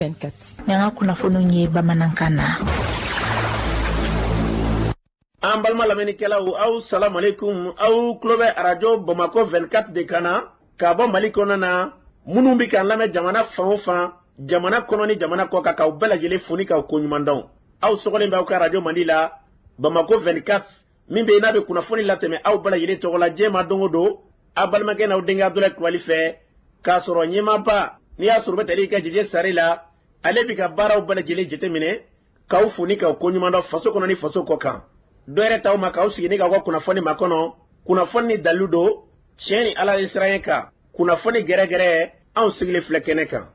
24. N'an ka kunnafoniw ye bamanankan na. An balima lamɛnnikɛlaw, aw salamaleykum. Aw tulo bɛ arajo Bamakɔ 24 de kan na ka bɔ Mali kɔnɔ na. Minnu bɛ k'an lamɛn jamana fan o fan, jamana kɔnɔ ni jamana kɔ kan, k'aw bɛɛ lajɛlen fo ni k'aw koɲuman dɔn. Aw sɔgɔlen bɛ aw ka arajo mandi la, Bamakɔ 24, min bɛ yen n'a bɛ kunnafoni latɛmɛ aw bɛɛ lajɛlen tɔgɔ la diɲɛ ma don o don, aw balimakɛ n'aw denkɛ Abudulayi Kulubali fɛ. K'a sɔrɔ ɲɛmaaba, n'i y'a sɔrɔ bɛ tali kɛ Jeje Sare la, ale bɛ ka baaraw bɛɛ lajɛlen jateminɛ, k'aw fo ni k'aw koɲuman dɔn faso kɔnɔ ni faso kɔ kan. Dɔ yɛrɛ t'aw ma k'aw sigi ni k'aw ka kunnafoni makɔnɔ, kunnafoni ni dalilu don, tiɲɛ ni Ala ye siran kan, kunnafoni gɛrɛgɛrɛ, anw sigilen filɛ kɛnɛ kan.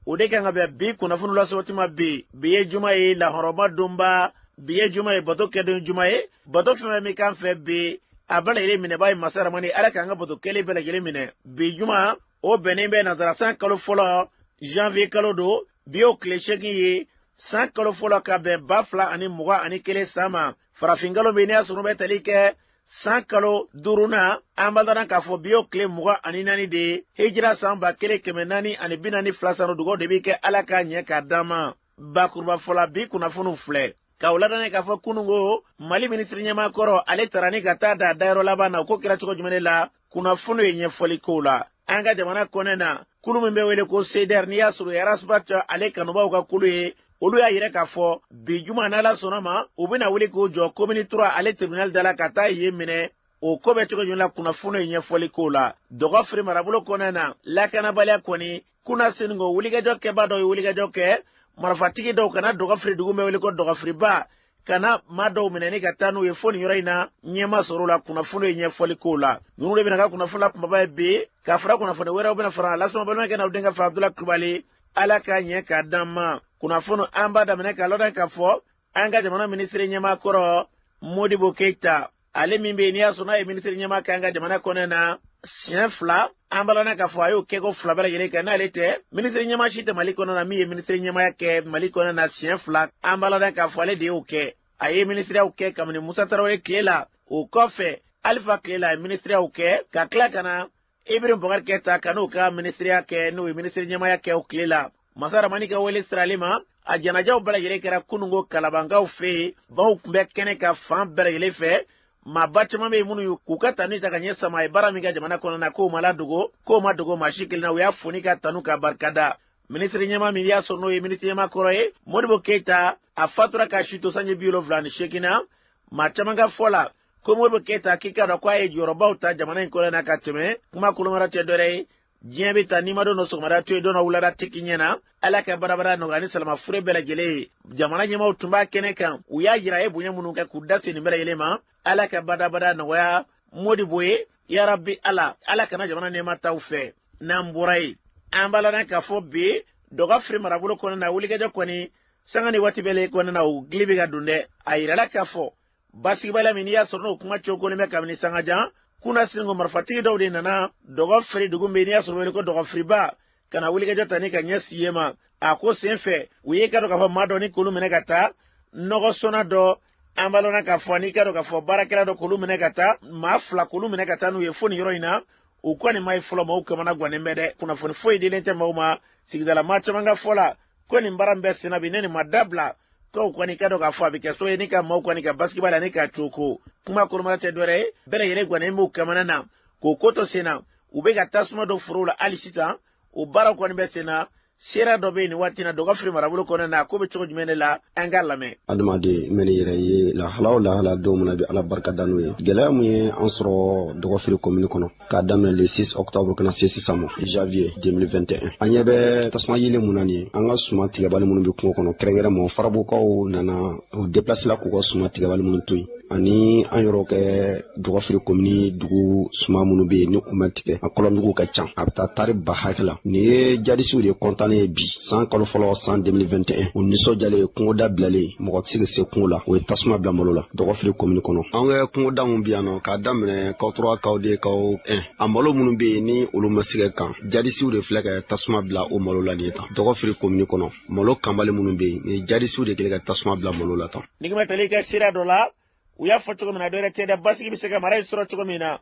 O de kan ka bɛn bi kunnafoni lase waati ma bi. Bi ye juma ye, lahɔrɔma donba. Bi ye juma ye, bato kɛdon juma ye. Bato fɛn fɛn bɛ k'an fɛ bi, a bɛɛ lajɛlen minɛba ye masa ramani. Ala k'an ka bato kɛlen bɛɛ lajɛlen minɛ. Bi juma, o bɛnnen bɛ nazara san kalo fɔlɔ, janvier kalo don. Bi y'o tile 8 ye, san kalo fɔlɔ, ka bɛn 2021 san ma. Farafin kalo min n'i y'a sɔrɔ bɛ tali kɛ san kalo duurunan, an b'a dɔn k'a fɔ bi y'o tile 24 de ye, hijira san 1442 san. Dugawu de bɛ kɛ, Ala k'a ɲɛ k'a d'an ma. Bakuruba fɔla, bi kunnafoniw filɛ k'aw ladɔnniya k'a fɔ kununko Mali minisiri ɲɛmaa kɔrɔ, ale taara ni ka taa da dayɔrɔ laban na. O ko kɛra cogo jumɛn de la? Kunnafoniw ye ɲɛfɔli kow la. An ka jamana kɔnɛ na, kulu min bɛ wele ko CDR, n'i y'a sɔrɔ Ras Bath ale kanubaw ka kulu ye, olu y'a yira k'a fɔ bi juma, n'Ala sɔnna ma, u bɛna wuli k'u jɔ commune 3 ale tribunal da la ka taa yen minɛ. O ko bɛ cogo jumɛn la? Kunnafoniw ye ɲɛfɔli kow la. Dɔgɔfiri marabolo kɔnɛ na, lakanabaliya kɔni kunasinigo, wulikajɔ kɛba dɔw ye wulikajɔ kɛ, marifatigi dɔw kana Dɔgɔfiri dugu bɛ wele ko Dɔgɔfiriba, ka na maa dɔw minɛ ni ka taa n'u ye fo nin yɔrɔ in na. Ɲɛma sɔrɔ la, kunnafoni ye ɲɛfɔli kow la. Ninnu de bɛna ka kunnafoni la kunbaba ye bi, ka fara kunnafoni wɛrɛw bɛna fara lasɔn. Balimakɛ n'aw denkɛ fɛ, Abudulayi Kulubali. Ala k'a ɲɛ k'a d'an ma. Kunnafoni, an b'a daminɛ k'a lɔdɔn k'a fɔ an ka jamana minisiri ɲɛmaa kɔrɔ Modibo Keyita, ale min bɛ yen n'i y'a sɔrɔ n'a ye minisiri ɲɛmaa kɛ an ka jamana kɔnɔ na siɲɛ 2, an b'a lɔn k'a fɔ a y'o kɛko 2 bɛɛ lajɛlen kɛ. N'ale tɛ, minisiri ɲɛmaa si tɛ Mali kɔnɔ na min ye minisiri ɲɛmaaya kɛ Mali kɔnɔ na siɲɛ 2. An b'a lɔn k'a fɔ ale de y'o kɛ. A ye minisiriyaw kɛ kabini Musa Tarawele tile la, o kɔfɛ Alifa tile la a ye minisiriyaw kɛ, ka tila ka na Ibrahim Boubacar Keita ka n'o ka minisiriya kɛ, n'o ye minisiri ɲɛmaaya kɛ o tile la. Masa Ramani ka wele sirali ma, a janajaw bɛɛ lajɛlen kɛra kununko Kalabankaw fɛ yen. Baw tun bɛ kɛnɛ ka fan bɛɛ lajɛlen fɛ. Maaba caman bɛ yen minnu y'u k'u ka tanu ta ka ɲɛ sama a ye baara min kɛ jamana kɔnɔ na, k'o ma ladogo, k'o ma dogo maa si kelen na. U y'a foni ka tanu ka barikada. Minisiri ɲɛmaa min y'a sɔrɔ n'o ye minisiri ɲɛmaa kɔrɔ ye, Modibo Keyita, a fatura k'a si to sanji 78 na. Maa caman ka fɔ la ko Modibo Keyita, k'i k'a dɔn ko a ye jɔyɔrɔbaw ta jamana in kɔnɔ na ka tɛmɛ. Kuma kolomara tɛ dɔwɛrɛ ye, diɲɛ bɛ taa n'i ma don dɔ sɔgɔmada to yen, don dɔ wulada tɛ k'i ɲɛna. Ala ka barabara nɔgɔya ni salama fure bɛɛ lajɛlen ye. Jamana ɲɛmaaw tun b'a kɛnɛ kan, u y'a yira a ye bonya minnu kɛ k'u da se nin bɛɛ lajɛlen ma. Ala ka badabada nɔgɔya Modibo ye, yarabi Ala. Ala kana jamana nɛɛma t'aw fɛ. N'an bɔra yen, an b'a ladɔn k'a fɔ bi Dɔgɔfiri marabolo kɔnɔ na, wulikajɔ kɔni sanga ni waati bɛɛ kɔnɔ na, o gili bɛ ka don dɛ. A yirala k'a fɔ basigibaliya min n'i y'a sɔrɔ n'o kuma cogolen bɛ kabini sangajan kunasinigo, marifatigi dɔw de nana Dɔgɔfiri dugu min n'i y'a sɔrɔ wele ko Dɔgɔfiriba, ka na wulikajɔ ta ni ka ɲɛ si yen ma. A ko senfɛ, u ye ka dɔn k'a fɔ maa dɔ ni k'olu minɛ ka taa, nɔgɔsɔnna dɔ, an b'a lɔnna k'a fɔ n'i ka dɔn k'a fɔ baarakɛla dɔ k'olu minɛ ka taa, maa 2 k'olu minɛ ka taa n'u ye fo nin yɔrɔ in na. U kɔni ma ye fɔlɔ, maaw kamana gannen bɛ dɛ. Kunnafoni foyi dilen tɛ maaw ma. Sigidala maa caman ka fɔ la ko nin baara min bɛ senna bi, ne nin ma dabila, k'aw kɔni ka dɔn k'a fɔ a bɛ kɛ so ye ni ka maaw kɔni ka basigiba la ni ka coko. Kuma kolomara tɛ dɔwɛrɛ ye, bɛɛ lajɛlen gannen b'u kamana na k'o ko to sen na. U bɛ ka tasuma don forow la hali sisan, o baaraw kɔni bɛ sen na. Sera dɔ bɛ yen nin waati na Dɔgɔfiri marabolo kɔnɔ na, ko bɛ cogo jumɛn de la? An k'a lamɛn. Adamaden mɛn yɛrɛ ye lahala o lahala, don min na bi, Ala barika da n'o ye. Gɛlɛya mun ye an sɔrɔ Dɔgɔfiri komini kɔnɔ k'a daminɛ le 6 octobre kana se sisan ma, janvier 2021, an ɲɛ bɛ tasuma yelen mun na nin ye, an ka suma tigɛbali minnu bɛ kungo kɔnɔ, kɛrɛnkɛrɛn mɔ farabukaw nana u déplacer la k'u ka suma tigɛbali minnu to yen, ani an yɔrɔ kɛ Dɔgɔfiri komini dugu suma minnu bɛ yen ni u ma tigɛ, a kɔlɔndugu ka ca, a bɛ taa tari ba hakɛ la. Nin ye jadisiw de kɔntannen ye bi, san kalo fɔlɔ san 2021. U nisɔndiyalen, kungoda bilalen, mɔgɔ tɛ se ka se kungo la, o ye tasuma bila malo la Dɔgɔfiri komini kɔnɔ. An ka kungoda mun bɛ yan nɔ, k'a daminɛ kaw 3, kaw 2, kaw 1, a malo minnu bɛ yen ni olu ma se ka kan, jadisiw de filɛ ka tasuma bila o malo la nin ye tan. Dɔgɔfiri komini kɔnɔ, malo kanbali minnu bɛ yen, nin jadisiw de kɛlen ka tasuma bila malo la tan. Ni ma tali kɛ sira dɔ la, u y'a fɔ cogo min na, dɔ wɛrɛ tɛ dɛ, basigi bɛ se ka mara in sɔrɔ cogo min na,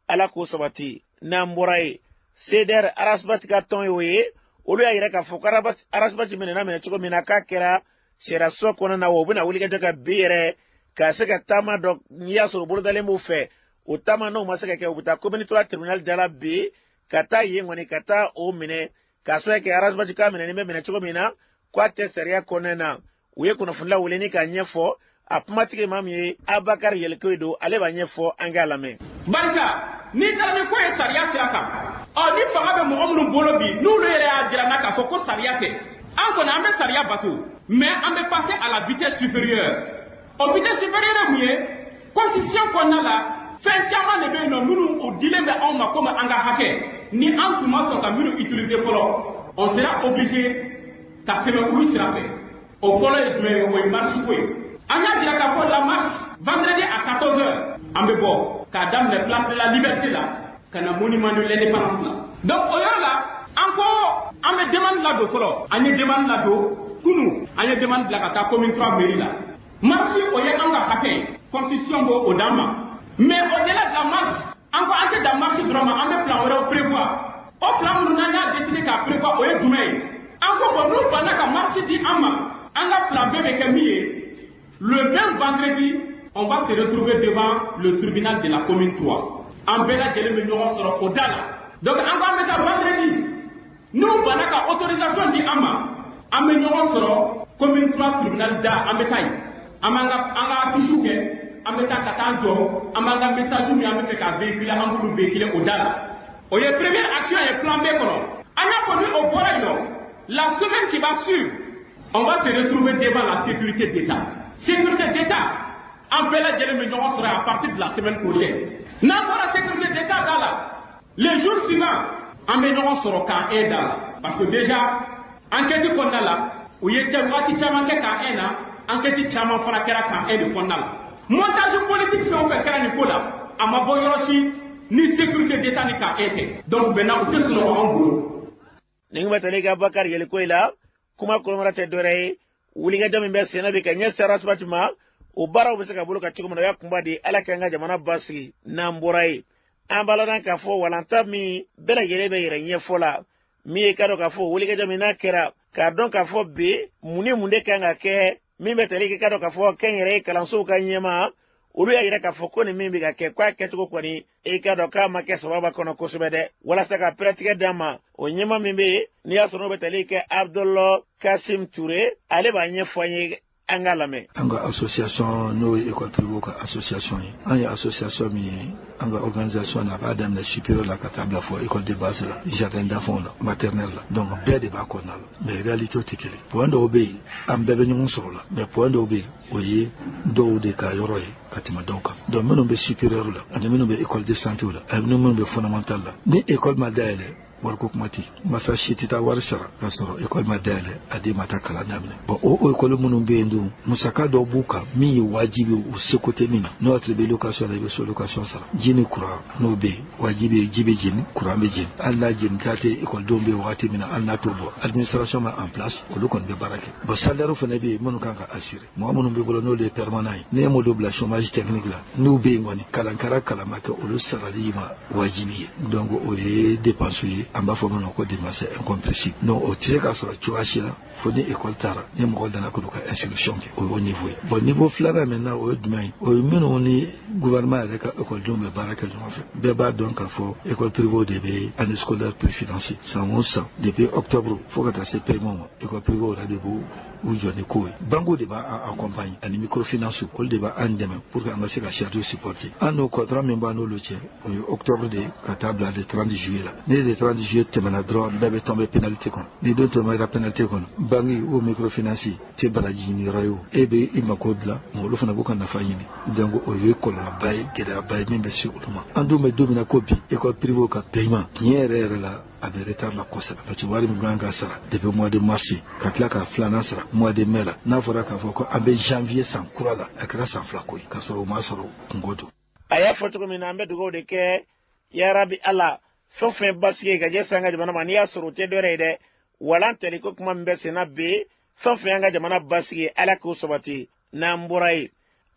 Ala k'o sabati. N'an bɔra yen, CDR, Ras Bath ka tɔn y'o ye. Olu y'a yira k'a fɔ ko Ras Bath minɛna minɛ cogo min na, k'a kɛra sariyaso kɔnɔna na, wa u bɛna wulikajɔ kɛ bi yɛrɛ ka se ka taama dɔ, n'i y'a sɔrɔ bolodalen b'u fɛ, o taama n'o ma se ka kɛ, u bɛ taa commune 3 tribunal da la bi, ka taa yen kɔni, ka taa o minɛ k'a sɔrɔ kɛ Ras Bath k'a minɛni bɛ minɛ cogo min na, k'a tɛ sariya kɔnɔna na. U ye kunnafonila wele ni k'a ɲɛfɔ. A kumatigi maa min ye Abakari Yɛlɛkoyi don, ale b'a ɲɛfɔ, an k'a lamɛn. Barika n'i taara ni ko ye sariya sira kan, ɔ ni fanga bɛ mɔgɔ minnu bolo bi, n'olu yɛrɛ y'a jira n na k'a fɔ ko sariya tɛ, an kɔni an bɛ sariya bato, mais an bɛ passer à la vitesse supérieure. O vitesse supérieure ye mun ye? Constitution kɔnɔna la, fɛn caman de bɛ yen nɔ minnu o dilen bɛ anw ma komi an ka hakɛ, ni an tun ma sɔn ka minnu utiliser fɔlɔ, on sera obligé ka tɛmɛ olu sira fɛ. O fɔlɔ ye jumɛn ye? O ye marche ko ye. An y'a jira k'a fɔ la marche, vendredi à 14 heures, an bɛ bɔ k'a daminɛ Place de la Liberté la ka na Monument de l'Indépendance la. Donc o yɔrɔ la, an ko an bɛ demande ladon fɔlɔ. An ye demande ladon kunu, an ye demande bila ka taa commune 3 mairie la. Marche, o ye an ka hakɛ ye, constitution b'o o d'an ma. Mais au delà de la marche, an ko an tɛ dan marche dɔrɔn ma, an bɛ plan wɛrɛw prévoir. O plan minnu n'an y'a décidé k'a prévoir, o ye jumɛn ye? An ko bon, n'u banna ka marche di an ma, an ka plan B bɛ kɛ min ye, le même vendredi, on va se retrouver devant le tribunal de la commune 3. An bɛɛ lajɛlen bɛ ɲɔgɔn sɔrɔ o da la. Donc an ko an bɛ taa vendredi, n'u banna ka autorisation di an ma, an bɛ ɲɔgɔn sɔrɔ commune 3 tribunal da. An bɛ taa yen, an b'an ka an ka affiche kɛ, an bɛ taa ka taa jɔ, an b'an ka message min an bɛ fɛ k'a véhiculer, an b'olu véhiculer o da la. O ye première action ye plan B kɔnɔ. An y'a fɔ ni o bɔra yen nɔ, la semaine qui va suivre, on va se retrouver devant la sécurité d'État. Sécurité d'État, an bɛɛ lajɛlen bɛ ɲɔgɔn sɔrɔ à partir de la semaine prochaine. N'an bɔra sécurité d'État da la, le jour suivant, an bɛ ɲɔgɔn sɔrɔ camp 1 da la, parce que déjà enquête kɔnɔna la, u ye waati caman kɛ camp 1 na, enquête caman fana kɛra camp 1 de kɔnɔna la. Montage politique fɛn o fɛn kɛra nin ko la, a ma bɔ yɔrɔ si ni sécurité d'État ni camp 1 tɛ. Donc maintenant, u tɛ sunɔgɔ anw bolo. Nin bɛ tali kɛ Abubakari Yɛlɛkoyi la. Kuma kɔnɔmara tɛ dɔwɛrɛ ye, wulikajɔ min bɛ senna bi ka ɲɛsin Ras Bath ma, o baaraw bɛ se ka bolo ka cogo min na, o y'a kunba de ye. Ala k'an ka jamana basigi. N'an bɔra yen, an b'a ladɔn k'a fɔ walanta min bɛɛ lajɛlen bɛ yɛrɛ ɲɛfɔ la, min ye ka dɔn k'a fɔ wulikajɔ min n'a kɛra k'a dɔn k'a fɔ bi, mun ni mun de kan ka kɛ, min bɛ tali kɛ ka dɔn k'a fɔ kɛnyɛrɛye kalansow ka ɲɛma, olu y'a yira k'a fɔ ko nin min bɛ ka kɛ, k'a kɛcogo kɔni, e ka dɔn k'a ma kɛ sababa kɔnɔ kosɛbɛ dɛ. Walasa ka pɛrɛtigɛ d'a ma, o ɲɛma min bɛ yen, n'i y'a sɔrɔ n'o bɛ tali kɛ Abdul Kasim Ture, ale b'a ɲɛfɔ an ye, an k'a lamɛn. An ka association, n'o ye école privée ka association ye, an ye association min ye, an ka organisation na, a b'a daminɛ supérieur la ka taa bila fɔ école de base la, jardin d'enfants la, maternelle la. Donc bɛɛ de b'a kɔnɔna la, mais réalité tɛ kelen. Point dɔw bɛ yen, an bɛɛ bɛ ɲɔgɔn sɔrɔ la, mais point dɔw bɛ yen, o ye dɔw de ka yɔrɔ ye ka tɛmɛ dɔw kan. Donc minnu bɛ supérieur la, ani minnu bɛ école de santé la, ani minnu bɛ fondamental la, ni école ma dayɛlɛ, wariko kuma tɛ. Masa si tɛ taa wari sara k'a sɔrɔ école ma dayɛlɛ, a den ma taa kalan daminɛ. Bon, o école minnu bɛ yen dun, musaka dɔw b'u kan min ye wajibi ye, u seko tɛ min na. N'o y'a sɔrɔ i bɛ location la, i bɛ so location sara, ji ni courant n'o bɛ yen, wajibi ye, ji bɛ jeni, courant bɛ jeni. Hali n'a jeni k'a tɛ école bɛ yen wagati min na, hali n'a t'o bɔ, administration ma en place, olu kɔni bɛ baara kɛ. Bon, salaire fana bɛ yen minnu kan ka assurer. Mɔgɔ minnu b'i bolo, n'olu ye permanent ye, n'i ye m'olu bila chômage technique la, n'u bɛ yen kɔni, kalan kɛra, kalan ma kɛ, olu sarali ma wajibi ye. Donc o ye dépense ye, an b'a fɔ min ma ko dépense incompressible. Donc o tɛ se ka sɔrɔ cogoya si la fo ni école taara, ni mɔgɔ nana k'olu ka inscription kɛ. O y'o niveau ye. Bon, niveau filanan maintenant, o ye jumɛn ye? O ye minnu ni gouvernement yɛrɛ ka écoledenw bɛ baara kɛ ɲɔgɔn fɛ. Bɛɛ b'a dɔn k'a fɔ école privée de bɛ année scolaire préfinancée san o san, depuis octobre fo ka taa se paiement ma. École privée yɛrɛ de b'u u jɔ ni ko ye. Banque de b'an accompagner ani microfinance, olu de b'an dɛmɛ pour que an ka se ka charge supporter. An n'o contrat min b'an n'olu cɛ, o ye octobre de ka taa bila le 30 juillet la. Ni le 30 juillet tɛmɛna dɔrɔn, bɛɛ bɛ tomber pénalité kɔnɔ. Ni don tɛmɛna pénalité kɔnɔ, banque o microfinance tɛ baraji ɲini yɔrɔ ye, o e bɛ i mako dilan, mais olu fana b'u ka nafa ɲini. Donc o ye kɔlɔlɔba ye, gɛlɛyaba ye min bɛ se olu ma. An dun bɛ don min na ko bi, école privée ka paiement, tiɲɛ yɛrɛ yɛrɛ la, a bɛ retard la kosɛbɛ, parce que wari min kan ka sara depuis mois de mars, ka tila ka filanan sara mois de mai la, n'a fɔra k'a fɔ ko an bɛ janvier san kura la, a kɛra san 2 ko ye, k'a sɔrɔ o ma sɔrɔ kungo don. A y'a fɔ cogo min na, an bɛ dugawu de kɛ, yarabi Ala, fɛn o fɛn basigi ka ɲɛsin an ka jamana ma, n'i y'a sɔrɔ o tɛ dɔwɛrɛ ye dɛ, walan tali ko kuma min bɛ sen na bi, fɛn o fɛn y'an ka jamana basigi, Ala k'o sabati. N'an bɔra yen,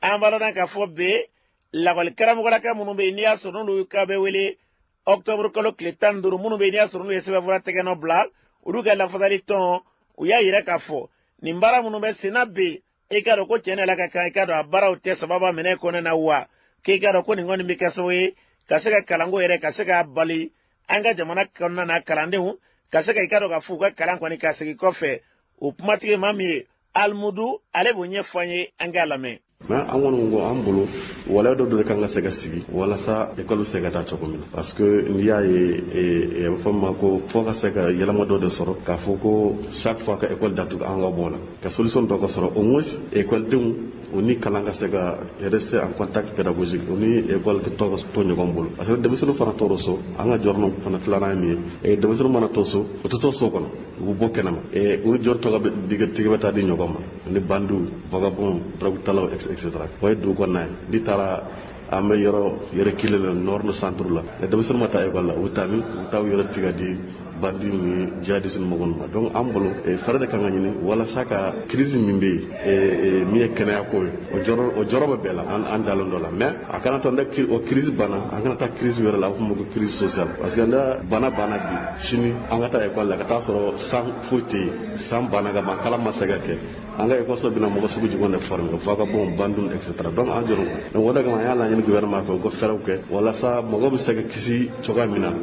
an b'a dɔn k'a fɔ bi, lakɔli karamɔgɔlaka minnu bɛ yen, n'i y'a sɔrɔ n'olu ka bɛ wele octobre kalo tile 15, minnu bɛ yen, n'i y'a sɔrɔ n'u ye sɛbɛnfura tɛgɛ nɔ bila. Olu ka lafasali tɔn u y'a yira k'a fɔ nin baara minnu bɛ sen na bi, i k'a dɔn ko tiɲɛ la ka kan, i k'a dɔn a baaraw tɛ sababa minɛ kɔnɔ na wa k'i k'a dɔn ko nin kɔni bɛ kɛ sababu ye ka se ka kalanko yɛrɛ ka se k'a bali an ka jamana kɔnɔna na, kalandenw ka se ka i k'a dɔn k'a fɔ u ka kalan kɔni ka segin kɔfɛ. O kumatigi maa min ye Alimudu, ale b'o ɲɛfɔ an ye, an k'a lamɛn. Mais an kɔni ko an bolo waleya dɔ de kan ka se ka sigi walasa école bɛ se ka taa cogo min na, parce que n'i y'a ye, a bɛ fɔ min ma ko fo ka se ka yɛlɛma dɔ de sɔrɔ k'a fɔ ko chaque fois ka école datugu, an ka bɔ la ka solution dɔ ka sɔrɔ, au moins école denw u ni kalan ka se ka rester en contact pédagogique, u ni école tɔ ka to ɲɔgɔn bolo, parce que denmisɛnninw fana tɔɔrɔ so. An ka jɔrɔnɔ fana filanan ye min ye, denmisɛnninw mana to so, u tɛ to so kɔnɔ, u bɛ bɔ kɛnɛma, u ni jɔn tɔgɔ bɛ tigɛ bɛ taa di ɲɔgɔn ma, ni bandiw, vagabond, drogue talaw, et cetera. O ye dugu kɔnɔna ye. N'i taara an bɛ yɔrɔ yɔrɔ kelen la, nord ni centre la, ni denmisɛnninw ma taa école la, u bɛ taa min? U bɛ taa u yɔrɔ tigɛ di bandiw ni jihadistes ni mɔgɔ ma. Donc an bolo, fɛɛrɛ de kan ka ɲini walasa ka crise min bɛ yen, min ye kɛnɛya ko ye, o jɔrɔ, o jɔrɔ bɛ bɛɛ la, an dalen dɔ la. Mais a kana to ne o crise banna, an kana taa crise wɛrɛ la, a bɛ fɔ ma ko crise sociale, parce que ne bana banna bi, sini an ka taa école la ka taa sɔrɔ san foyi tɛ yen, san banna ka ban, kalan ma se ka kɛ. An ka école bɛna mɔgɔ sugu jumɛn de former? Vagabond, bandits, et cetera. Donc an jɔrɔ. Donc o de kama an y'a laɲini gouvernement fɛ, u ka fɛɛrɛw kɛ walasa mɔgɔ bɛ se ka kisi cogoya min na,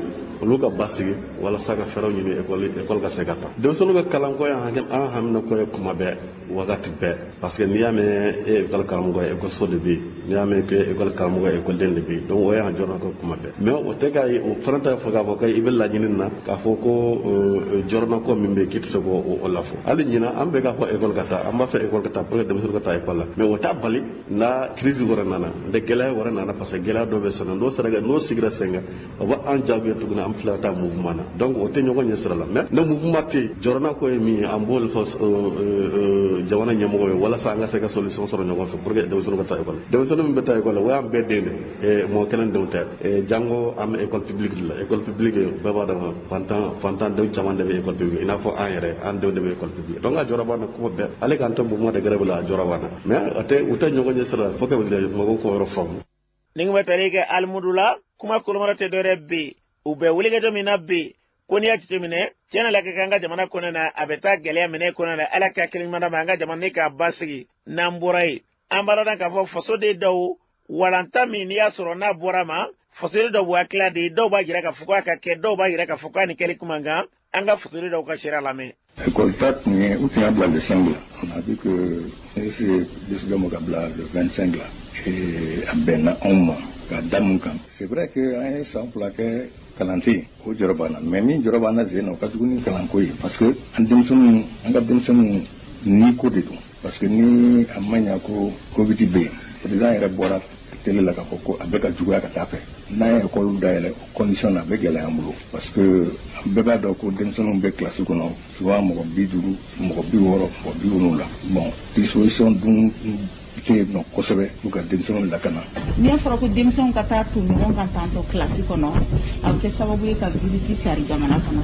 olu ka basigi walasa ka fɛɛrɛw ɲini école ka se ka taa. Denmisɛnninw ka kalanko ye an hamina ko ye kuma bɛɛ, wagati bɛɛ, parce que n'i y'a mɛn e ye école karamɔgɔ ye, école so de bɛ yen. N'i y'a mɛn ko école karamɔgɔ ye, école de bɛ yen. Donc o y'an jɔrɔ ko kuma bɛɛ. Mais o tɛ ka o fana tɛ fɔ k'a fɔ k'i bɛ laɲini na k'a fɔ ko jɔrɔnako min bɛ yen k'i tɛ se k'o lafɔ. Hali ɲinan, an bɛ k'a fɔ école ka taa, an b'a fɛ école ka taa pour que denmisɛnninw ka taa école la, mais o t'a bali n'a crise wɛrɛ nana, n gɛlɛya wɛrɛ nana, parce que gɛlɛya dɔ bɛ sen na, n'o sera, n'o sigira sen kan, o bɛ an jaabiya tuguni, an bɛ tila ka taa mouvement na. Donc o tɛ ɲɔgɔn ɲɛ sira la. Mais ne mouvement tɛ yen, jɔrɔnako ye min ye, an b'o fɔ jamana ɲɛmɔgɔ ye walasa an ka se ka solution sɔrɔ ɲɔgɔn fɛ pour que denmisɛnninw ka taa école. Denmisɛnnin min bɛ taa école la, o y'an bɛɛ den de, mɔgɔ kelen denw tɛ. Jango an bɛ école publique de la. École publique, bɛɛ b'a dɔn, fantan denw caman de bɛ école publique, i n'a fɔ an yɛrɛ, an denw de bɛ école publique. Donc a jɔrɔ b'an na kuma bɛɛ. Ale k'an to mouvement de grève la, a jɔrɔ b'an na, mais a tɛ u tɛ ɲɔgɔn ɲɛ sira la, fo ka mɔgɔw k'o yɔrɔ faamu. Ni bɛ tali kɛ Alimudu la, kuma kolomara tɛ dɔwɛrɛ bi, u bɛ wulikajɔ min na bi, ko n'i y'a jateminɛ, tiɲɛ la ka kɛ an ka jamana kɔnɔ na, a bɛ taa gɛlɛya minɛ kɔnɔ na. Ala ka kelen ɲuman ma an ka jamana ne k'a basigi. N'an bɔra yen, an b'a dɔn k'a fɔ fasoden dɔw walanta min n'i y'a sɔrɔ n'a bɔra ma, fasoden dɔw b'u hakilila de, dɔw b'a jira k'a fɔ k'a ka kɛ, dɔw b'a jira k'a fɔ k'a ni kɛli kuma kan. An ka fasoden dɔw ka sariya lamɛn. École ta tun ye, u tun y'a bila le 5 la. On a vu que ministre décision ma ka bila le 25 la et a bɛnna anw ma ka da mun kan. C'est vrai que an ye san 2 kɛ kalan tɛ yen, o jɔrɔ b'an na, mais min jɔrɔ b'an na sen na, o ka jugu ni kalanko ye, parce que an denmisɛnninw, an ka denmisɛnninw ni ko de don, parce que ni a ma ɲa ko Covid bɛ yen, président yɛrɛ bɔra télé la k'a fɔ ko a bɛ ka juguya ka taa fɛ. N'an ye école dayɛlɛ o condition na, a bɛ gɛlɛya an bolo, parce que an bɛɛ b'a dɔn ko denmisɛnninw bɛ kilasi kɔnɔ souvent mɔgɔ 50, mɔgɔ 60, mɔgɔ 70. Bon, disposition dun tɛ yen nɔ kosɛbɛ pour ka denmisɛnninw lakana. N'i y'a fɔra ko denmisɛnw ka taa to ɲɔgɔn kan tantɔ kilasi kɔnɔ, a bɛ kɛ sababu ye ka virus cari jamana kɔnɔ.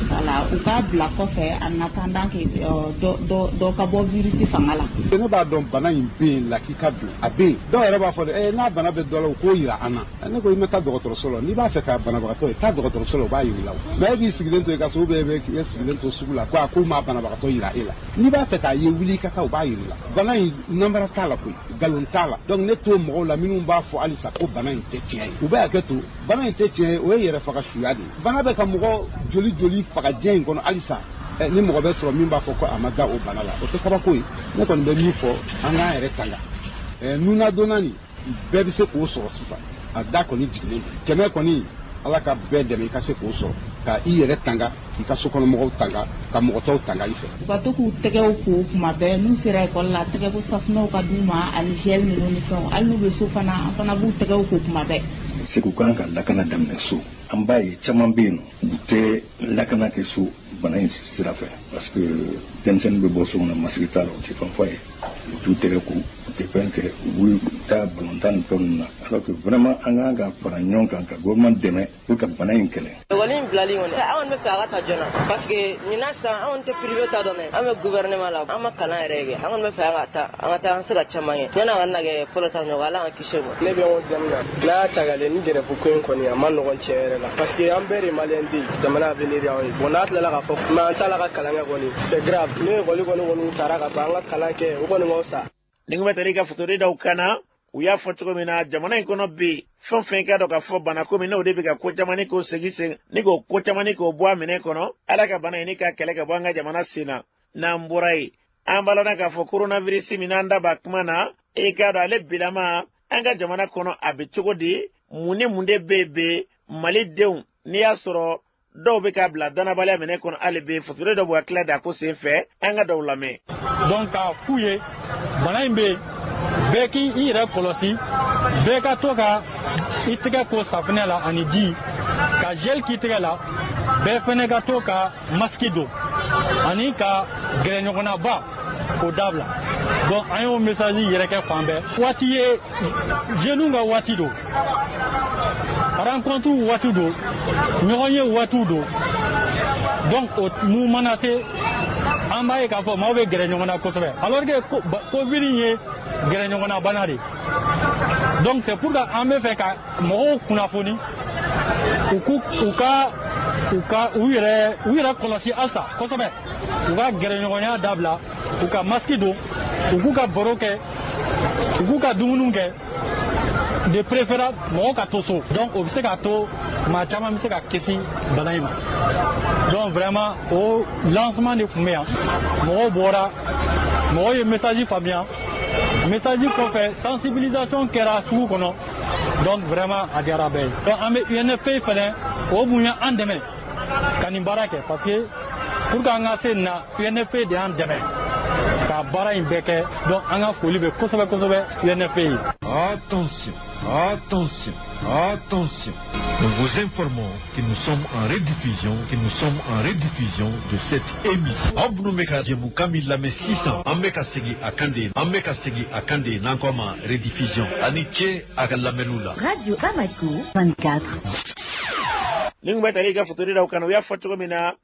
Wala u k'a bila kɔfɛ en attendant que dɔ ka bɔ virus fanga la. Ne b'a dɔn bana in bɛ yen, lakika don, a bɛ yen. Dɔw yɛrɛ b'a fɔ dɛ, n'a bana bɛ dɔ la, u k'o yira an na. Ne ko i ma taa dɔgɔtɔrɔso la, n'i b'a fɛ ka banabagatɔ ye, taa dɔgɔtɔrɔso la, u b'a yir'i la. O mais e b'i sigilen to i ka so, ou bien e bɛ sigilen to sugu la, ko a k'u ma banabagatɔ yira e la. N'i b'a fɛ k'a ye, wuli i ka taa, u b'a yir'i la. Bana in namara t'a la koyi, nkalon t'a la. Donc ne t'o mɔgɔw la minnu b'a fɔ halisa ko bana in tɛ tiɲɛ ye. U bɛ hakɛ to, bana in tɛ tiɲɛ ye, o ye yɛrɛ faga suya de ye. Bana bɛ ka mɔgɔ joli joli faga diɲɛ in kɔnɔ halisa, ni mɔgɔ bɛ sɔrɔ min b'a fɔ ko a ma da o bana la, o tɛ kabako ye. Ne kɔni bɛ min fɔ, an k'an yɛrɛ tanga. Nuna donna nin bɛɛ bɛ se k'o sɔrɔ sisan, a da kɔni jiginnen don 100 kɔni. Ala ka bɛɛ dɛmɛ i ka se k'o sɔrɔ, ka i yɛrɛ tanga, k'i ka sokɔnɔmɔgɔw tanga, ka mɔgɔ tɔw tanga i fɛ. U ka to k'u tɛgɛw ko kuma bɛɛ n'u sera ekɔli la, tɛgɛko safunɛw ka d'u ma ani gel ninnu ni fɛnw. Hali n'u bɛ so fana, an fana b'u tɛgɛw ko kuma bɛɛ. Segu kan ka lakana daminɛ so. An b'a ye caman bɛ yen nɔ, u tɛ lakana kɛ so bana in sira fɛ, parce que denmisɛnnin bɛ bɔ so kɔnɔ, masque t'a la, u tɛ fɛn fɔ a ye, u t'u tɛgɛ ko, u tɛ fɛn kɛ, u b'u taa balontan ni fɛn ninnu na. Alors que vraiment an kan ka fara ɲɔgɔn kan ka gouvernement dɛmɛ pour ka bana in kɛlɛ. Ekɔli in bilali kɔni, an kɔni bɛ fɛ a ka ta joona, parce que ɲinan san anw tɛ privé ta dɔn dɛ, an bɛ gouvernement la, an ma kalan yɛrɛ kɛ, an kɔni bɛ fɛ an ka taa, an ka taa, an se ka caman kɛ yanni a ka na kɛ fɔlɔ ta ɲɔgɔn, Ala k'an kisi o ma. Ne bɛ 11e na, n'a y'a ta ka lajɛ ni grève ko in kɔni a ma nɔgɔn tiɲɛ yɛrɛ la, parce que an bɛɛ de maliyɛn den, jamana avenir y'anw ye. Bon, n'a tilala k'a fɔ mais an t'a la ka kalan kɛ kɔni, c'est grave. Ni ekɔli kɔni taara ka ban, an ka kalan kɛ, o kɔni ka fisa. Ni kun bɛ tali ka fasoden dɔw kan na, u y'a fɔ cogo min na, jamana in kɔnɔ bi, fɛn fɛn ka dɔn k'a fɔ banako min n'o de bɛ ka ko caman ni k'o segin sen ni k'o ko caman ni k'o bɔ a minɛ kɔnɔ, Ala ka bana in ni ka kɛlɛ ka bɔ an ka jamana sen na. N'an bɔra yen, an b'a lɔn k'a fɔ coronavirus min n'an da b'a kuma na, i k'a dɔn ale bilama an ka jamana kɔnɔ a bɛ cogo di, mun ni mun de bɛ yen bi malidenw, n'i y'a sɔrɔ dɔw bɛ k'a bila danabaliya minɛ kɔnɔ hali bi, fasoden dɔw b'u hakili da ko sen fɛ, an ka dɔw lamɛn. Donc k'a f'u ye, bana in bɛ yen, bɛɛ k'i yɛrɛ kɔlɔsi, bɛɛ ka to ka i tɛgɛ ko safunɛ la ani ji, ka gel k'i tɛgɛ la, bɛɛ fɛnɛ ka to ka masque don ani ka gɛrɛ ɲɔgɔnnaba k'o dabila. Donc an y'o message yɛrɛ kɛ fan bɛɛ. Waati ye jeunes ka waati don, rencontre waati don, ɲɔgɔn ye waatiw don. Donc o mun mana se, an b'a ye k'a fɔ maaw bɛ gɛrɛ ɲɔgɔn na kosɛbɛ, alors que Covid ye gɛrɛ ɲɔgɔn na bana de. Donc c'est pour que an bɛ fɛ ka mɔgɔw kunnafoni, u k'u u ka u ka u yɛrɛ u yɛrɛ kɔlɔsi halisa kosɛbɛ, u ka gɛrɛ ɲɔgɔnya dabila, u ka masque don, u k'u ka baro kɛ, u k'u ka dumuniw kɛ, de préférence mɔgɔw ka to so. Donc o bɛ se k'a to maa caman bɛ se ka kisi bana in ma. Donc vraiment o lancement de tun bɛ yan, mɔgɔw bɔra, mɔgɔw ye message faamuya, message kɔfɛ sensibilisation kɛra sugu kɔnɔ. Donc vraiment a diyara bɛɛ ye. Donc an bɛ UNFP fɛnɛ, o mun ye an dɛmɛ ka nin baara kɛ, parce que pour que an ka se nin na, UNFP de y'an dɛmɛ ka baara in bɛɛ kɛ. Donc an ka foli bɛ kosɛbɛ kosɛbɛ UNFP ye. Attention, attention, attention. Nous vous informons que nous sommes en rediffusion, que nous sommes en rediffusion de cette émission. Aw minnu bɛ ka jɛmukan min lamɛn sisan, an bɛ ka segin a kan de, an bɛ ka segin a kan de n'an ko a ma rediffusion. Ani ce a ka lamɛnniw la. Radio Bamako 24. Ni kun bɛ tali ka fasoden dɔw kan na, u y'a fɔ cogo min na,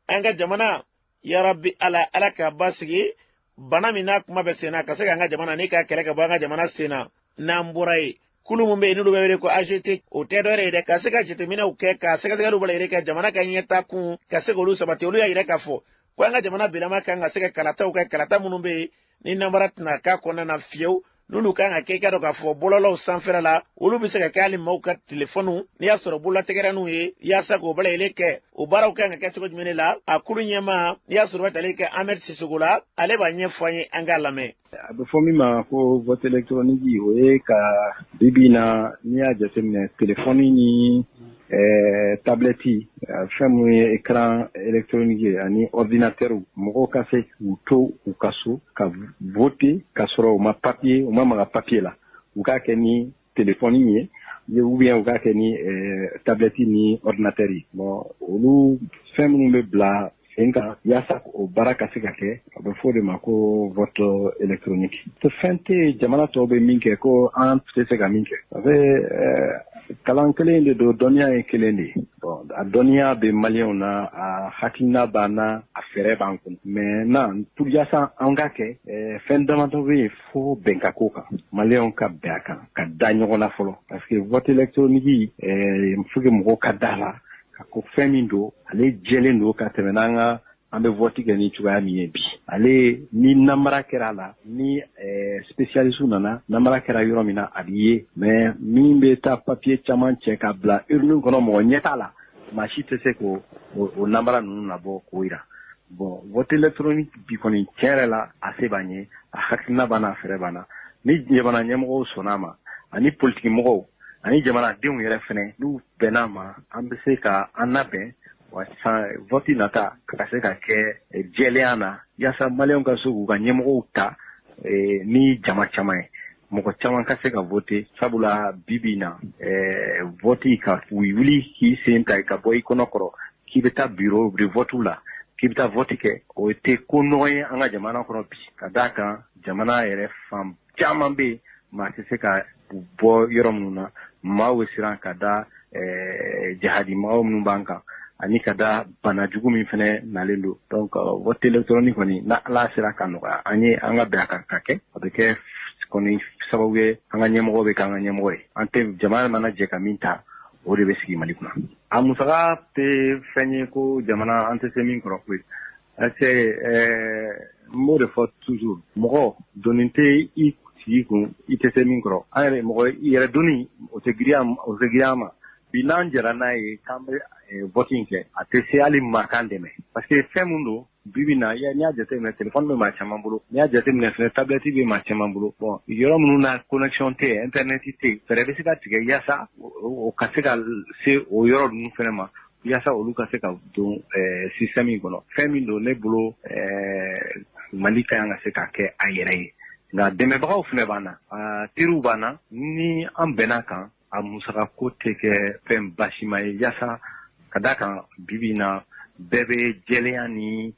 an ka jamana, yarabi Ala, Ala k'a basigi, bana min n'a kuma bɛ sen na, ka se k'an ka jamana ni ka kɛlɛ ka bɔ an ka jamana sen na. N'an bɔra yen, kulu mun bɛ yen n'olu bɛ wele ko AGT, o tɛ dɔwɛrɛ ye dɛ, ka se ka jateminɛw kɛ, ka sɛgɛsɛgɛliw bɔ yɛrɛ kɛ jamana ka ɲɛta kun, ka se k'olu sabati. Olu y'a yira k'a fɔ ko an ka jamana bilama kan ka se ka kalataw kɛ, kalata minnu bɛ yen ni namara tɛna k'a kɔnɔna na fiyewu, n'olu kan ka kɛ, i ka dɔn k'a fɔ bɔlɔlɔw sanfɛla la, olu bɛ se ka kɛ hali maaw ka telefɔniw, n'i y'a sɔrɔ bololatɛgɛrɛninw ye, yaasa k'o bɛɛ lajɛlen kɛ. O baaraw kan ka kɛ cogo jumɛn de la? A kulu ɲɛmaa, n'i y'a sɔrɔ bɛ tali kɛ Ahmed Sisoko la, ale b'a ɲɛfɔ an ye, an k'a lamɛn. A bɛ fɔ min ma ko vote électronique, o ye ka bi bi in na, n'i y'a jateminɛ, téléphone ni tablette, fɛn minnu ye écran électronique ye, ani ordinateur, mɔgɔw ka se k'u to u ka so ka voter ka sɔrɔ u ma papier, u ma maga papier la, u k'a kɛ ni téléphone ye ou bien u k'a kɛ ni tablette ni ordinateur ye. Bon, olu fɛn minnu bɛ bila sen kan yaasa o baara ka se ka kɛ, a bɛ fɔ o de ma ko vote électronique. Fɛn tɛ yen jamana tɔw bɛ min kɛ ko an tɛ se ka min kɛ, parce que kalan kelen de don, dɔnniya ye kelen de ye. Bon, a dɔnniya bɛ maliyɛnw na, a hakilina b'an na, a fɛɛrɛ b'an kun. Maintenant, pour yaasa an ka kɛ, fɛn damadɔ bɛ yen fo bɛn ka ko kan, maliyɛnw ka bɛn a kan, ka da ɲɔgɔn na fɔlɔ, parce que vote électronique, faut que mɔgɔw ka da la ka ko fɛn min don, ale jɛlen don ka tɛmɛ n'an ka an bɛ vote kɛ ni cogoya min ye bi. Ale ni namara kɛra a la, ni spécialiste nana, namara kɛra yɔrɔ min na, a bɛ ye. Mais min bɛ taa papier caman cɛ ka bila urne kɔnɔ, mɔgɔ ɲɛ t'a la, maa si tɛ se k'o o namara ninnu nabɔ k'o yira. Bon, vote électronique bi kɔni, tiɲɛ yɛrɛ la, a se b'an ye, a hakilina b'an na, a fɛɛrɛ b'an na. Ni jamana ɲɛmɔgɔw sɔnn'a ma, ani politiki mɔgɔw ani jamanadenw yɛrɛ fɛnɛ, n'u bɛnn'a ma, an bɛ se ka an labɛn wa san vote nata ka se ka kɛ jɛlenya na, yaasa maliyɛnw ka se k'u ka ɲɛmɔgɔw ta ni jama caman ye, mɔgɔ caman ka se ka vote. Sabula bi bi in na, vote ka wuli k'i sen ta ka bɔ i kɔnɔ kɔrɔ k'i bɛ taa bureau de vote la, k'i bɛ taa vote kɛ, o tɛ ko nɔgɔ ye an ka jamana kɔnɔ bi, ka d'a kan jamana yɛrɛ fan caman bɛ yen, maa tɛ se ka bɔ yɔrɔ minnu na, maaw bɛ siran ka da jihadi mɔgɔw minnu b'an kan ani ka da bana jugu min fɛnɛ nalen don. Donc vote électronique kɔni, n'a Ala sera ka nɔgɔya an ye, an ka bɛn a kan ka kɛ, a bɛ kɛ kɔni sababu ye an ka ɲɛmɔgɔ bɛ kɛ an ka ɲɛmɔgɔ ye. An tɛ jamana mana jɛ ka min ta, o de bɛ sigi Mali kunna. A musaka tɛ fɛn ye ko jamana an tɛ se min kɔrɔ koyi, parce que n b'o de fɔ toujours, mɔgɔ doni tɛ i sigi kun i tɛ se min kɔrɔ. An yɛrɛ mɔgɔ i yɛrɛ doni, o tɛ girinya, o tɛ girinya ma. Bi n'an jɛra n'a ye k'an bɛ vote in kɛ, a tɛ se hali maa k'an dɛmɛ, parce que fɛn mun don, bi bi na, n'i y'a jateminɛ, téléphone bɛ maa caman bolo, n'i y'a jateminɛ fɛnɛ, tablette bɛ maa caman bolo. Bon, yɔrɔ minnu na connexion tɛ yen, internet tɛ yen, fɛɛrɛ bɛ se ka tigɛ yaasa o ka se ka se o yɔrɔ ninnu fɛnɛ ma, yaasa olu ka se ka don système in kɔnɔ. Fɛn min don, ne bolo, Mali ka kan ka se ka kɛ a yɛrɛ ye, nka dɛmɛbagaw fɛnɛ b'an na, teriw b'an na. Ni an bɛnna kan, a musaka ko tɛ kɛ fɛn basima ye, yaasa ka da kan bi bi in na bɛɛ bɛ jɛlenya ni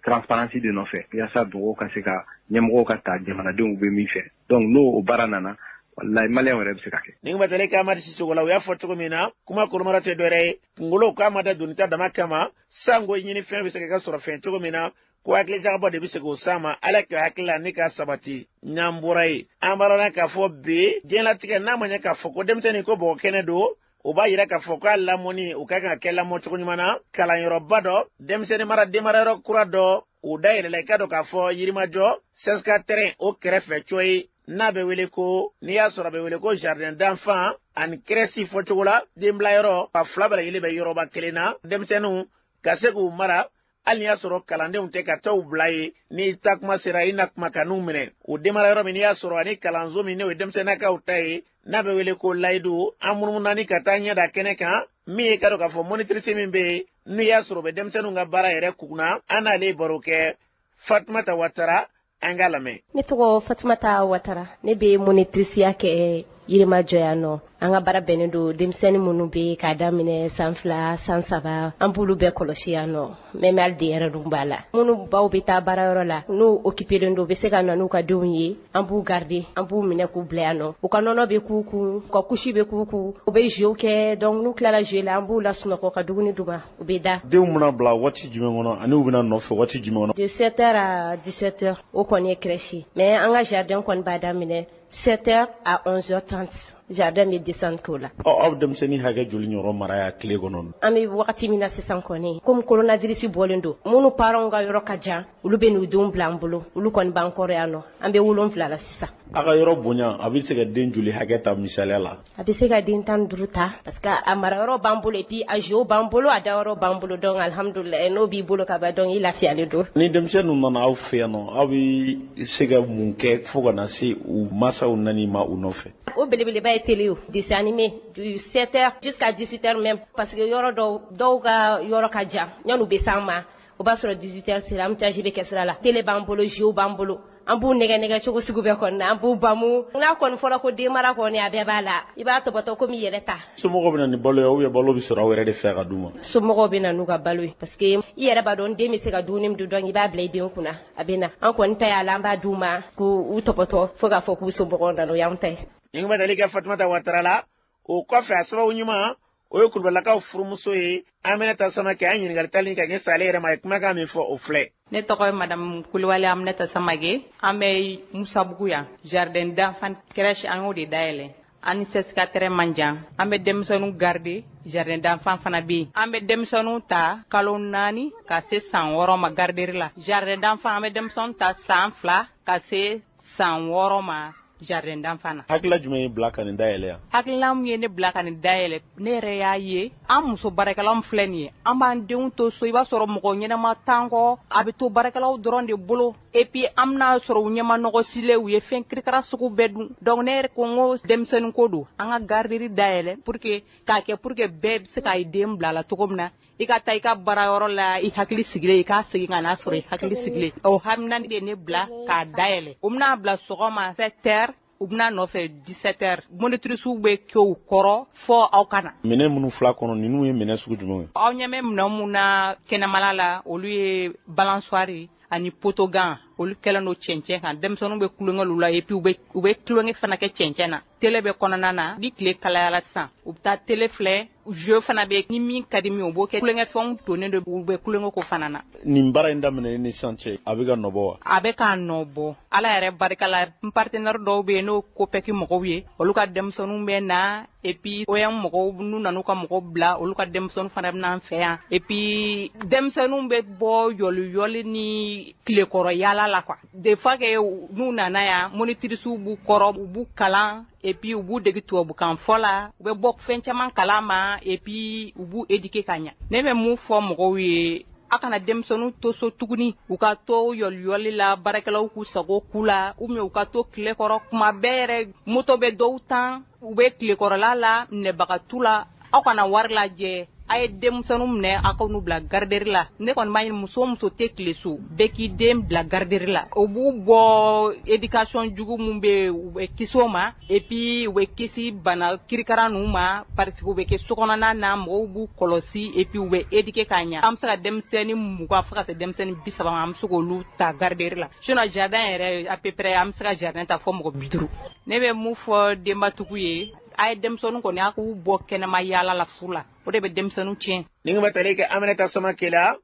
transparence de nɔfɛ, yaasa mɔgɔw ka se ka ɲɛmɔgɔw ka ta jamanadenw bɛ min fɛ. Donc n'o o baara nana, walahi, maliyɛnw yɛrɛ bɛ se ka kɛ. Nin batale ka Amadi Sisoko la, u y'a fɔ cogo min na, kuma kolomara tɛ dɔwɛrɛ ye, kunkolo k'a ma da donita dama kama, sango ɲini fɛn bɛ se ka sɔrɔ fɛn cogo min na, ko hakili jagabɔ de bɛ se k'o s'a ma. Ala ka hakili la ne ka sabati. N'an bɔra yen, an b'a dɔn k'a fɔ bi diɲɛlatigɛ n'a ma ɲɛ k'a fɔ ko denmisɛnnin ko bɔgɔ kɛnɛ don, o b'a yira k'a fɔ k'a lamɔni o ka kan ka kɛ lamɔ cogo ɲuman na. Kalanyɔrɔba dɔ, denmisɛnnin mara denmarayɔrɔ kura dɔ, o dayɛlɛla, i ka dɔn k'a fɔ Yirimajɔ CSK terrain o kɛrɛfɛ cɔyi, n'a bɛ wele ko, n'i y'a sɔrɔ a bɛ wele ko jardin d'enfant ani crèche fɔcogo la, denbilayɔrɔ a fila bɛɛ lajɛlen bɛ yɔrɔba kelen na, denmisɛnninw ka se k'u mara, hali n'i y'a sɔrɔ kalandenw tɛ ka t'u bila yen. N'i ta kuma sera, i na kuma ka n'u minɛ o denmara yɔrɔ min, n'i y'a sɔrɔ ani kalanso min n'o ye denmisɛnninnakaw ta ye, n'a bɛ wele ko Layidu. An munumunu ka taa ɲɛ da kɛnɛ kan, min ye ka dɔn k'a fɔ monitrice min bɛ yen, n'u y'a sɔrɔ u bɛ denmisɛnninw ka baara yɛrɛ kunna, an n'ale baro kɛ, Fatumata Watara, an k'a lamɛn. Ne tɔgɔ Fatumata Watara, ne bɛ monitriceya kɛ Yirimajɔ yan nɔ. An ka baara bɛnnen don denmisɛnnin minnu bɛ k'a daminɛ san 2, san 3, an b'olu bɛɛ kɔlɔsi yan nɔ, même hali denyɛrɛninw b'a la. Minnu baw bɛ taa baarayɔrɔ la, n'u occupélen don, u bɛ se ka na n'u ka denw ye, an b'u garder, an b'u minɛ k'u bila yan nɔ. U ka nɔnɔ bɛ k'u kun, u ka couche bɛ k'u kun, u bɛ jeu kɛ. Donc n'u tilala jeu la, an b'u lasunɔgɔ ka dumuni d'u ma, u bɛ da. Denw bɛna bila waati jumɛn kɔnɔ ani u bɛna nɔfɛ waati jumɛn kɔnɔ? De 7 heures à 17 heures, o kɔni ye crèche, mais an ka jardin kɔni b'a daminɛ 7 heures à 11h30, jardin bɛ descendre k'o la. Ɔ, aw denmisɛnnin hakɛ joli ɲɔgɔn mara ya tile kɔnɔ? An bɛ wagati min na sisan kɔni, komi coronavirus bɔlen don, minnu parents ka yɔrɔ ka jan, olu bɛ n'u denw bila an bolo, olu kɔni b'an kɔrɔ yan nɔ. An bɛ 7 la sisan. A ka yɔrɔ bonya, a bɛ se ka den joli hakɛ ta misaliya la? A bɛ se ka den 15 ta, parce que a marayɔrɔ b'an bolo, et puis a jeu b'an bolo, a dayɔrɔ b'an bolo. Donc alhamdulilayi, n'o b'i bolo ka ban, donc i lafiyalen don. Ni denmisɛnninw nana aw fɛ yan nɔ, aw bɛ se ka mun kɛ fo ka na se u masaw nani ma u nɔfɛ? O belebeleba ye télé o, dessin animé du 7 heures jusqu'à 18 heures même, parce que yɔrɔ dɔw, dɔw ka yɔrɔ ka jan, yan'u bɛ s'an ma, o b'a sɔrɔ 18 heures sera, embouteillage bɛ kɛ sira la. Télé b'an bolo, jeu b'an bolo, an b'u nɛgɛ nɛgɛ cogo sugu bɛɛ kɔni na, an b'u bamu. N'a kɔni fɔra ko den mara kɔni, a bɛɛ b'a la, i b'a tɔbɔtɔ komi i yɛrɛ ta. Somɔgɔw bɛ na ni balo ye ou bien balo bɛ sɔrɔ aw yɛrɛ de fɛ ka d'u ma? Somɔgɔw bɛ na n'u ka balo ye, parce que i yɛrɛ b'a dɔn den bɛ se ka dumuni min dun, donc i b'a bila i den kunna, a bɛ na. An kɔni ta y'a la, an b'a d'u ma k'u tɔbɔtɔ fo k'a fɔ k'u somɔgɔw nana, o y'anw ta ye. Nin kuma dali kɛ Fatumata Watara la. O kɔfɛ, a sababu ɲuman, o ye Kulubalilakaw furumuso ye, Aminata Samake. An ɲininkali tali ka ɲɛ ale yɛrɛ ma, a ye kumakan min fɔ, o filɛ. Ne tɔgɔ ye madame Kulibali Aminata Samake. An bɛ Musabugu yan, jardin d'enfant crèche, an y'o de dayɛlɛ. An ni CSK terrain man jan. An bɛ denmisɛnninw garder, jardin d'enfant fana bɛ yen. An bɛ denmisɛnninw ta kalo 4 ka se san 6 ma garderie la. Jardin d'enfant, an bɛ denmisɛnninw ta san 2 ka se san 6 ma jardin d'enfant na. Hakilila jumɛn ye bila ka nin dayɛlɛ yan? Hakilila min ye ne bila ka nin dayɛlɛ, ne yɛrɛ y'a ye an muso baarakɛlaw min filɛ nin ye, an b'an denw to so, i b'a sɔrɔ mɔgɔ ɲɛnama t'an kɔ, a bɛ to baarakɛlaw dɔrɔn de bolo, et puis an bɛna sɔrɔ u ɲɛma nɔgɔ silen, u ye fɛn kirikara sugu bɛɛ dun. Donc ne yɛrɛ ko n ko denmisɛnnin ko don, an ka garderie dayɛlɛ pour que k'a kɛ pour que bɛɛ bɛ se ka i den bila a la cogo min na, i ka taa i ka baarayɔrɔ la i hakili sigilen, i k'a segin ka n'a sɔrɔ i hakili sigilen. O hamina de ye ne bila k'a dayɛlɛ. U bɛna bila sɔgɔma 7 heures, u bɛna nɔfɛ 17 heures. Monitrices bɛ kɛ u kɔrɔ fɔ aw ka na. Minɛn minnu fila kɔnɔ, ninnu ye minɛn sugu jumɛnw ye? Aw ɲɛ bɛ minɛn mun na kɛnɛmala la, olu ye balançoire ani potogan. Olu kɛlen don cɛncɛn kan, denmisɛnninw bɛ tulonkɛ la et puis u bɛ tulonkɛ fana kɛ cɛncɛn na. Télé bɛ kɔnɔna na, ni tile kalayara sisan, u bɛ taa télé filɛ. Jeu fana bɛ, ni min ka di min, u b'o kɛ. Tulonkɛfɛnw donnen don, u bɛ tulonkɛ ko fana na. Nin baara in daminɛ ni sisan cɛ, a bɛ ka nɔ bɔ wa? A bɛ k'a nɔ bɔ, Ala yɛrɛ barika la. N partenaire dɔw bɛ yen, n'o COPEC mɔgɔw ye, olu ka denmisɛnninw bɛ na. Et puis OM mɔgɔw, n'u nana u ka mɔgɔw bila, olu ka denmisɛnninw fana bɛ n'an fɛ yan. Et puis denmisɛnninw bɛ bɔ yɔli yɔli ni tilekɔrɔ yaala la quoi. Des fois que n'u nana yan, monitrices b'u kɔrɔ, u b'u kalan et puis u b'u degi tubabukan fɔ la, u bɛ bɔ fɛn caman kalama et puis u b'u éduquer ka ɲa. Ne bɛ mun fɔ mɔgɔw ye? A kana denmisɛnninw to so tuguni, u ka to yɔliyɔli la, baarakɛlaw k'u sago k'u la, ou bien u ka to tile kɔrɔ. Kuma bɛɛ yɛrɛ, moto bɛ dɔw tan, u bɛ tilekɔrɔla la, minɛbaga t'u la. Aw kana wari lajɛ, a ye denmisɛnninw minɛ, aw ka n'u bila garderie la. Ne kɔni b'a ɲini, muso o muso tɛ tile so, bɛɛ k'i den bila garderie la. O b'u bɔ éducation jugu mun bɛ yen, u bɛ kisi o ma, et puis u bɛ kisi bana kirikara ninnu ma, parce que u bɛ kɛ sokɔnɔna na, mɔgɔw b'u kɔlɔsi et puis u bɛ éduquer ka ɲa. An bɛ se ka denmisɛnnin 20 fo ka se denmisɛnnin 30 ma, an bɛ se k'olu ta garderie la. Sinon jardin yɛrɛ, à peu près an bɛ se ka jardin ta fɔ mɔgɔ 50. Ne bɛ mun fɔ denbatigiw ye? A ye denmisɛnninw kɔni, a k'u bɔ kɛnɛma yaala la fu la, o de bɛ denmisɛnninw tiɲɛ. Nin bɛ tali kɛ Aminata Samake la.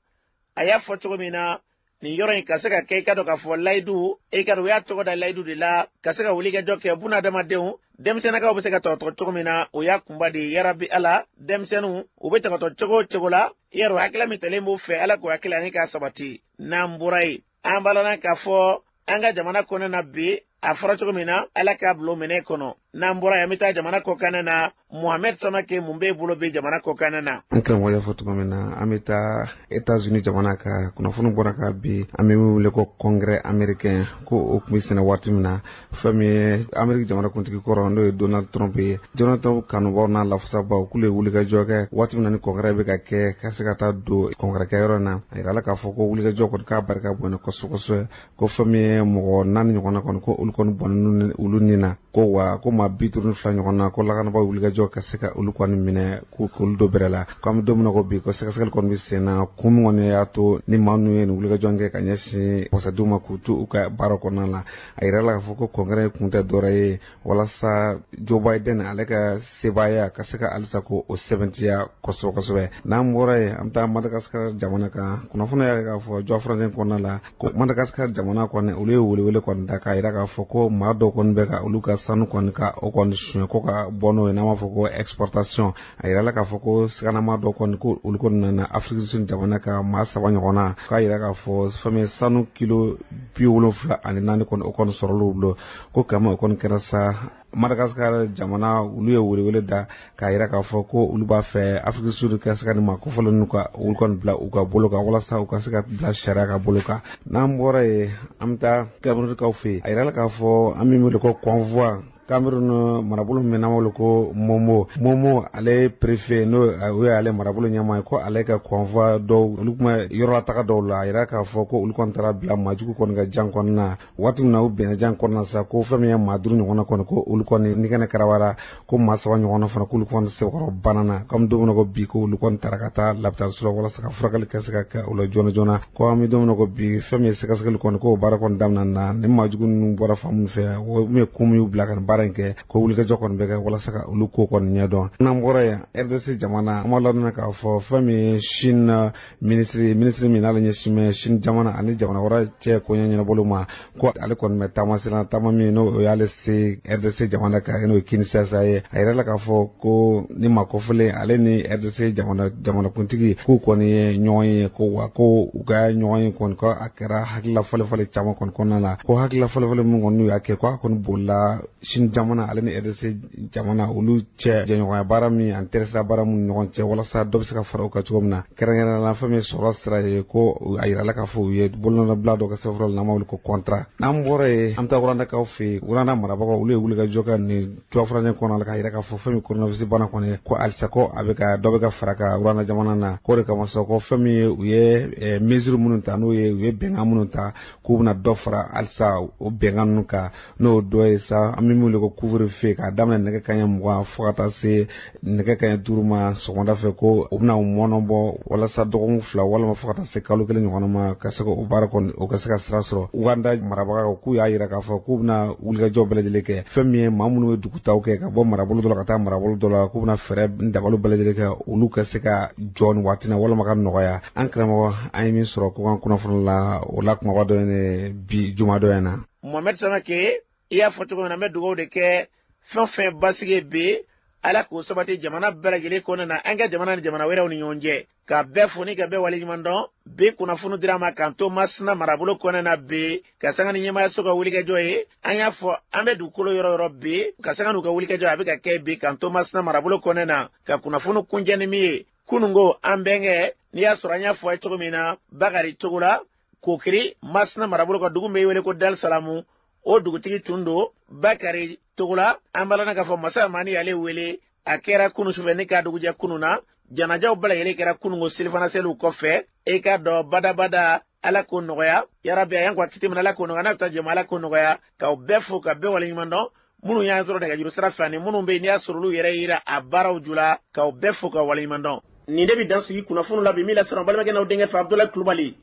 A y'a fɔ cogo min na, nin yɔrɔ in ka se ka kɛ, i ka dɔn k'a fɔ layidu, i ka dɔn u y'a tɔgɔ da layidu de la, ka se ka wuli ka jɔ kɛ bunadamadenw, denmisɛnninkaw bɛ se ka tɔgɔtɔ cogo min na, o y'a kunba de ye. Yarabi Ala, denmisɛnninw u bɛ tɔgɔtɔ cogo o cogo la, i yɛrɛ hakilila min talen b'u fɛ, Ala k'o hakili ani k'a sabati. N'an bɔra yen, an b'a lɔn k'a fɔ an ka jamana kɔnɔ na bi, a fɔra cogo min na, Ala k'a bila o minɛ kɔnɔ. N'an bɔra yen, an bɛ taa jamana kɔkan na. Mohamɛd Samake, mun b'e bolo bi jamana kɔkan na? An karamɔgɔ y'a fɔ cogo min na, an bɛ taa Etats-Unis jamana ka kunnafoni bɔra ka bi, an bɛ min wele ko Congrès américain, ko o tun bɛ sɛnɛ waati min na, fɛn min ye Amérique jamana kuntigi kɔrɔ, n'o ye Donald Trump ye, Donald Trump kanubaw n'a lafasabaw, k'olu ye wulikajɔ kɛ waati min na ni congrès bɛ ka kɛ, ka se ka taa don congrès kɛyɔrɔ in na. A yirala k'a fɔ ko wulikajɔ kɔni k'a barika bonyana kosɛbɛ kosɛbɛ, ko fɛn min ye mɔgɔ 4 ɲɔgɔnna kɔni, ko olu kɔni bɔnnen olu ni na, ko wa ko maa 52 ɲɔgɔn na, ko lakanabaaw wulikajɔ ka se ka olu kɔni minɛ, k'olu don bɛrɛ la. Ko an bɛ don min na ko bi, ko sɛgɛsɛgɛli kɔni bɛ sen na, kun min kɔni y'a to ni maa ninnu ye nin wulikajɔ kɛ ka ɲɛsin wasadenw ma k'u to u ka baara kɔnɔna la. A yirala k'a fɔ ko congrès kun tɛ dɔwɛrɛ ye walasa Joe Biden ale ka sebaaya ka se ka halisa ko o sɛbɛntiya kosɛbɛ kosɛbɛ. N'an bɔra yen, an bɛ taa Madagasikar jamana kan. Kunnafoni y'a k'a fɔ jɔ furancɛ kɔnɔna la ko Madagasikar jamana kɔni, olu ye welewele kɔni da k'a yira k'a fɔ ko maa dɔw kɔni bɛ ka olu ka sanu kɔni ka o kɔni suɲɛ, ko ka bɔ n'o ye, n'an b'a fɔ ko exportation. A yirala k'a fɔ ko siganama dɔw kɔni, ko olu kɔni nana Afrique du Sud jamana ka maa 3 ɲɔgɔn na, k'a yira k'a fɔ fɛn min ye sanu kilo 74 kɔni, o kɔni sɔrɔla u bolo. Ko kama o kɔni kɛra sa, Madagasikar jamana olu ye welewele da k'a yira k'a fɔ ko olu b'a fɛ Afrique du Sud ka se ka nin maa kofɔlen ninnu ka olu kɔni bila u ka bolo kan, walasa u ka se ka bila sariya ka bolo kan. N'an bɔra yen, an bɛ taa Camerounkaw fɛ yen. A yirala k'a fɔ an min wele ko convoi, Cameroun marabolo min n'an b'a wele ko Momo, Momo ale préfet, n'o o ye ale marabolo ɲɛmaa ye, ko ale ka convoi dɔw, olu tun bɛ yɔrɔlataga dɔw la. A yira k'a fɔ ko olu kɔni taara bila maajugu kɔni ka jan kɔnɔna na. Waati min na u bɛnna jan kɔnɔna sa, ko fɛn min ye maa 5 ɲɔgɔnna kɔni, ko olu kɔni ni kɛnɛ karawara, ko maa 3 ɲɔgɔnna fana, k'olu kɔni sɛbɛkɔrɔ banana. Komi don min na ko bi, ko olu kɔni taara ka taa lapitaniso la walasa ka furakɛli ka se ka kɛ o la joona joona. Ko an bɛ don min na ko bi, fɛn min ye sɛgɛsɛgɛli kɔni, k'o baara kɔni daminɛ na, ni maajugu ninnu bɔra fan min fɛ, o min ye kun min y'u bila ka nin baara in kɛ, ko wulikajɔ kɔni bɛ kɛ walasa ka olu ko kɔni ɲɛdɔn. N'an bɔra yen, RDC jamana, an b'a ladɔnniya k'a fɔ fɛn min ye Chine ministre min n'ale ɲɛsin bɛ Chine jamana ani jamana wɛrɛ cɛ koɲɛ ɲɛnabɔliw ma, ko ale kɔni bɛ taama sira, taama min n'o y'ale se RDC jamana kan, n'o ye Kinshasa ye. A yirala k'a fɔ ko ni maa kofɔlen ale ni RDC jamanakuntigi k'u kɔni ye ɲɔgɔn ye, ko wa ko u ka ɲɔgɔn ye kɔni, ko a kɛra hakilila fɔlifɔli caman kɔni kɔnɔna la, ko hakilila fɔlifɔli min kɔni n'u y'a kɛ, ko a kɔni bolila Chine jamana ale ni RDC jamana olu cɛ jɛɲɔgɔnya baara min ani terisira baara min ɲɔgɔn cɛ, walasa dɔ bɛ se ka fara u kan cogo min na, kɛrɛnkɛrɛnnenya la fɛn min ye sɔrɔ sira ye. Ko a yirala k'a fɔ u ye bolonɔbila dɔ kɛ sɛbɛnfura la, n'an b'a wele ko contrat. N'an bɔra yen, an bɛ taa Rwandakaw fɛ yen. Rwanda marabagaw olu ye wulikajɔ kɛ nin tubabu kɔnɔ la k'a yira k'a fɔ fɛn min coronavirus bana kɔni, ko halisa ko a bɛ ka dɔ bɛ ka fara ka Rwanda jamana na. K'o de kama sa, ko fɛn min ye u ye mesure minnu ta, n'o ye u ye bɛnkan minnu ta, k'u bɛna dɔ fara halisa o bɛnkan ninnu kan, n'o dɔ ye sa an bɛ min wele wele ko couvre-feu k'a daminɛ nɛgɛ kanɲɛ 20 fo ka taa se nɛgɛ kanɲɛ 5 ma sɔgɔmada fɛ, ko u bɛna mɔnɔ bɔ walasa dɔgɔkun 2 walima fo ka taa se kalo 1 ɲɔgɔnna ma, ka se o baara kɔni o ka se ka sira sɔrɔ. Uganda marabaga k'u y'a yira k'a fɔ k'u bɛna wulikajɔ bɛɛ lajɛlen kɛ, fɛn min ye maa minnu ye dugutaw kɛ ka bɔ marabolo dɔ la ka taa marabolo dɔ la, k'u bɛna fɛɛrɛ dabaliw bɛɛ lajɛlen kɛ olu ka se ka jɔ nin waati na walima ka nɔgɔya. An karamɔgɔ, an ye min sɔrɔ ko kunnafoni la, o la kumaba dɔ ye bi juma dɔ in na. Mohamed Samake, i y'a fɔ cogo min na, n bɛ dugawu de kɛ fɛn o fɛn basigi bi, Ala k'o sabati jamana bɛɛ lajɛlen kɔnɔna na, an ka jamana ni jamana wɛrɛw ni ɲɔgɔn cɛ, ka bɛɛ fo ni ka bɛɛ waleɲuman dɔn. Bi kunnafoni dira ma k'an to Masina marabolo kɔnɔna na bi, ka sanga ni ɲɛmaayaso ka wulikajɔ ye. An y'a fɔ an bɛ dugukolo yɔrɔ yɔrɔ bi, ka sanga n'u ka wulikajɔ, a bɛ ka kɛ bi k'an to Masina marabolo kɔnɔna na. Ka kunnafoni kuncɛ ni min ye, kununko an bɛnkɛ, n'i y'a sɔrɔ an y'a fɔ a ye cogo min na, Bakari Togola, Kokiri, Masina marabolo ka dugu bɛ wele ko Darisalamu, o dugutigi tun don Bakari Togola. An b'a k'a fɔ masa mani y'ale wele, a kɛra kunu sufɛ ni k'a dugujɛ kunu na. Janajaw bɛɛ lajɛlen kɛra kununko selifana seliw kɔfɛ. E k'a dɔn badabada, Ala k'o nɔgɔya yarabi. A y'an ka kiti minɛ, Ala k'o nɔgɔya. N'a bɛ taa jama, Ala k'o nɔgɔya. K'aw bɛɛ fo ka bɛɛ waleɲuman dɔn, minnu y'an sɔrɔ nɛgɛjuru sira fɛ ani minnu bɛ yen n'i y'a sɔrɔ olu yɛrɛ yira a baaraw ju la, k'aw bɛɛ fo ka waleɲuman dɔn. Nin de bɛ dan sigi kunnafoni la bi, min lasɔrɔ balimakɛ n'aw denkɛ fɛ, Abudulayi Kulubali.